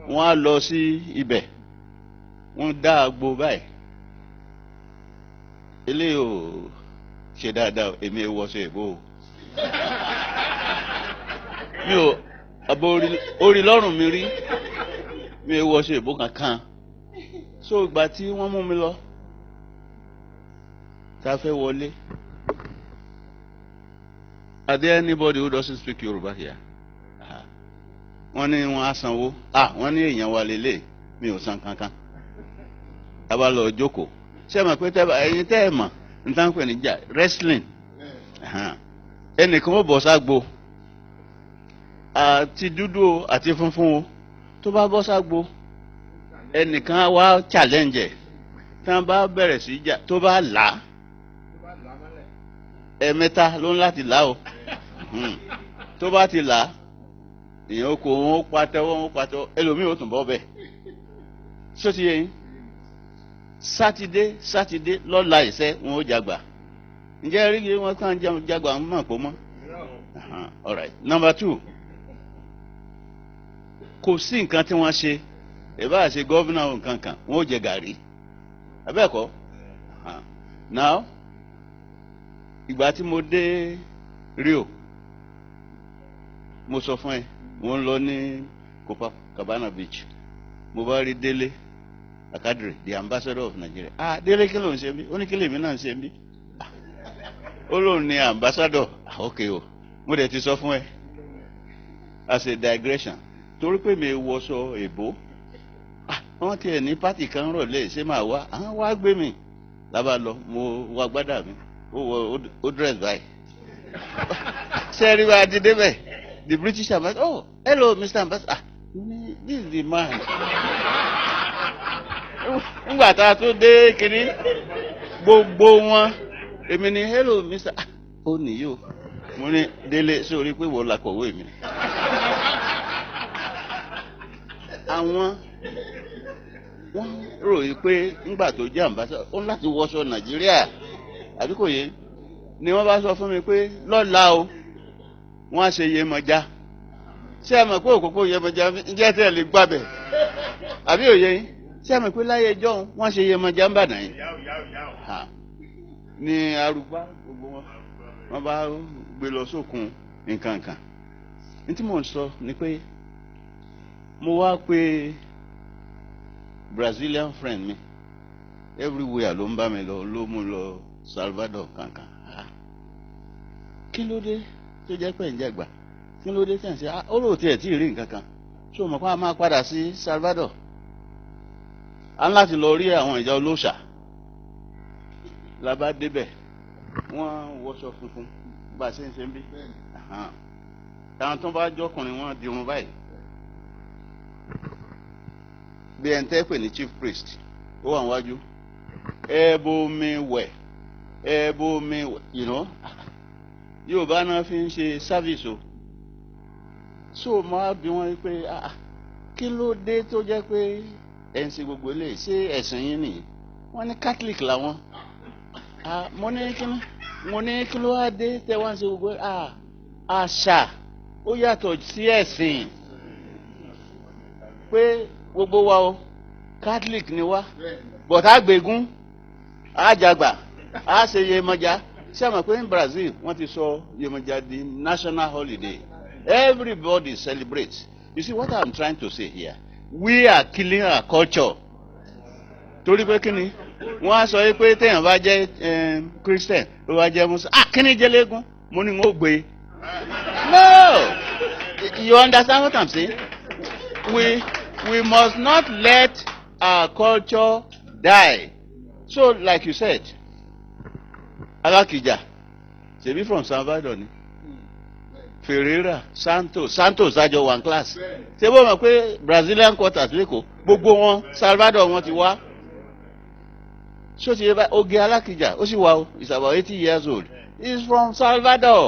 Wọ́n á lọ sí ibẹ̀, wọ́n dá agbo báyìí. Eléyìí ò ṣe dáadáa o, èmi ò wọṣọ èbó o, mi ò àbò orí lọ́rùn mi rí, mi ò wọṣọ èbó kankan. So ìgbà tí wọ́n mú mi lọ, tá a fẹ́ wọlé, are there anybody who doesn't speak Yoruba here? Ah. Wọ́n ní wọ́n á sanwó. Ah, wọ́n ní èèyàn wa lélẹ̀, mi ò san kankan. A bá lọ jókòó, ṣé ẹ mọ̀ pé ẹ̀yin tẹ́ ẹ mọ̀ n tá ń pè ní jà wrestling. Ahan. Ẹnìkan ó bọ̀ ságbo, àti dúdú o àti funfun o, tó bá bọ́ ságbo, ẹnìkan á wá challenge ẹ̀. Tí wọ́n bá bẹ̀rẹ̀ sí jà, tó bá là á ẹ̀ẹ̀mẹ́ta ló ń láti là o. Tó bá ti là á, èèyàn kò wọ́n ó patẹ́wọ́, wọ́n ó patẹ́wọ́, ẹlòmíì ó tún bọ́ bẹ́ẹ̀. Ṣó ti yé yín? Sátidé sátidé lọ́la ìṣẹ́ wọn ó jagbà. Ǹjẹ́ rí i wọ́n kàn jagbà ń mọ̀ pọ̀ mọ́? All right. Number two, kò sí nǹkan tí wọ́n ṣe, ìbá ṣe governor nǹkan kan, wọ́n ó jẹ gàrí abẹ́ẹ̀kọ́. Now, ìgbà tí mo dé Rio, mo sọ fún ẹ, mo ń lọ ní Copacabana Beach, mo bá rí Délé Akadre, the ambassador of Nigeria. "Ah, Délé, kí ló ń ṣe bí?" Ó ní, "Kí lèmi náà ń ṣe bí?" Ó lóun ní ambassador. Ah, ok o, mo dẹ̀ ti sọ fún ẹ as a digression, torí pé mi wọṣọ èbó. Ah, wọ́n tiẹ̀ ní party kan rọ̀lẹ́, ṣé máa wá? Àwọn wá gbé mi lábàá lọ, mo wọ agbádá mi, ó wọ, ó dress báyìí. Sẹ́ẹ̀rí wa ti débẹ̀, the British ambassador, "Oh, hello, Mr. Ambassador." Ah, this is the man. Ngbà tá a tó dé kínní, gbogbo wọn, èmi ni, "Hello, Mr." Ah, ó nìyí o. Mo ní, "Délé, sórí pé wọ́n la kọ̀wé mi." Àwọn wọ́n ròyìn pé ńgbà tó jẹ́ ambassador, ó ní láti wọṣọ Nàìjíríà, àbí kò yé? Ni wọ́n bá sọ fún mi pé lọ́la o, wọ́n á ṣe Yemọja. Ṣé ẹ mọ̀ pé òkòkò Yemọja, ǹjẹ́ tẹ́ ẹ lè gbàbẹ̀, àbí òye yín? Ṣé ẹ mọ̀ pé láyé ẹjọ́ wọ́n ṣe Yemọja ń bàdàn yìí ní arúgbá, gbogbo wọn wọ́n bá gbé lọ sókun nǹkan kan. Ní tí mò ń sọ ni pé mo wá pé Brazilian friend mi, everywhere ló ń bá mi lọ, ló mú lọ Salvador kankan. "Kí ló dé tó jẹ́ pé ń jẹ́gbà? Kí ló dé tẹ̀ ń ṣe?" Ó lóò tiẹ̀ tí ì rí nǹkan kan. Ṣé o mọ̀ pé a máa padà sí Salvador, a ń láti lọ rí àwọn ìjà olóòṣà? La bá débẹ̀, wọ́n wọṣọ funfun bá a ṣe ń ṣe ń bí. Táwọn tó bá jọkùnrin, wọn dirun báyìí bí ẹni tẹ́ pè ní chief priest, ó wà níwájú, "Ẹ bomi wẹ̀, ẹ bomi wẹ̀." Yorùbá náà fi ń ṣe service o. So mo á bi wọ́n pé, "Ah, kí ló dé tó jẹ́ pé ẹ̀ ń ṣe gbogbo eléyìí? Ṣé ẹ̀sìn yín nìyí?" Wọ́n ní Catholic làwọn. Ah, mo ní, "Kí ló wá dé tẹ́ wá ń ṣe gbogbo?" Ah, àṣà ó yàtọ̀ sí ẹ̀sìn, pé gbogbo wa o, Catholic ni wá, but àgbégún àjàgbà á ṣe Yemọja. Ṣé àmọ̀ pé ní Brazil, wọ́n ti sọ Yemọja di national holiday? Everybody celebrates. You see what I'm trying to say here? We are killing our culture. Torí pé kí ni wọ́n á sọ pé téèyàn bá jẹ́ Christian, ló bá jẹ́ Muslim, ah, kí ni jẹ́lẹ́gún? Mo ní n ó gbé. No, you understand what I'm saying? We must not let our culture die. So like you said, Alákìjà, ṣebí from Salvador ni Ferreira Santos. Santos àjọ one class. Ṣé bó mọ̀ pé Brazilian quarters l'Ékòó, gbogbo wọn Salvador wọn ti wá? Ṣó ti yé báyìí? Oge Alákìjà, ó sì wà o, is about 80 years old, he is from Salvador.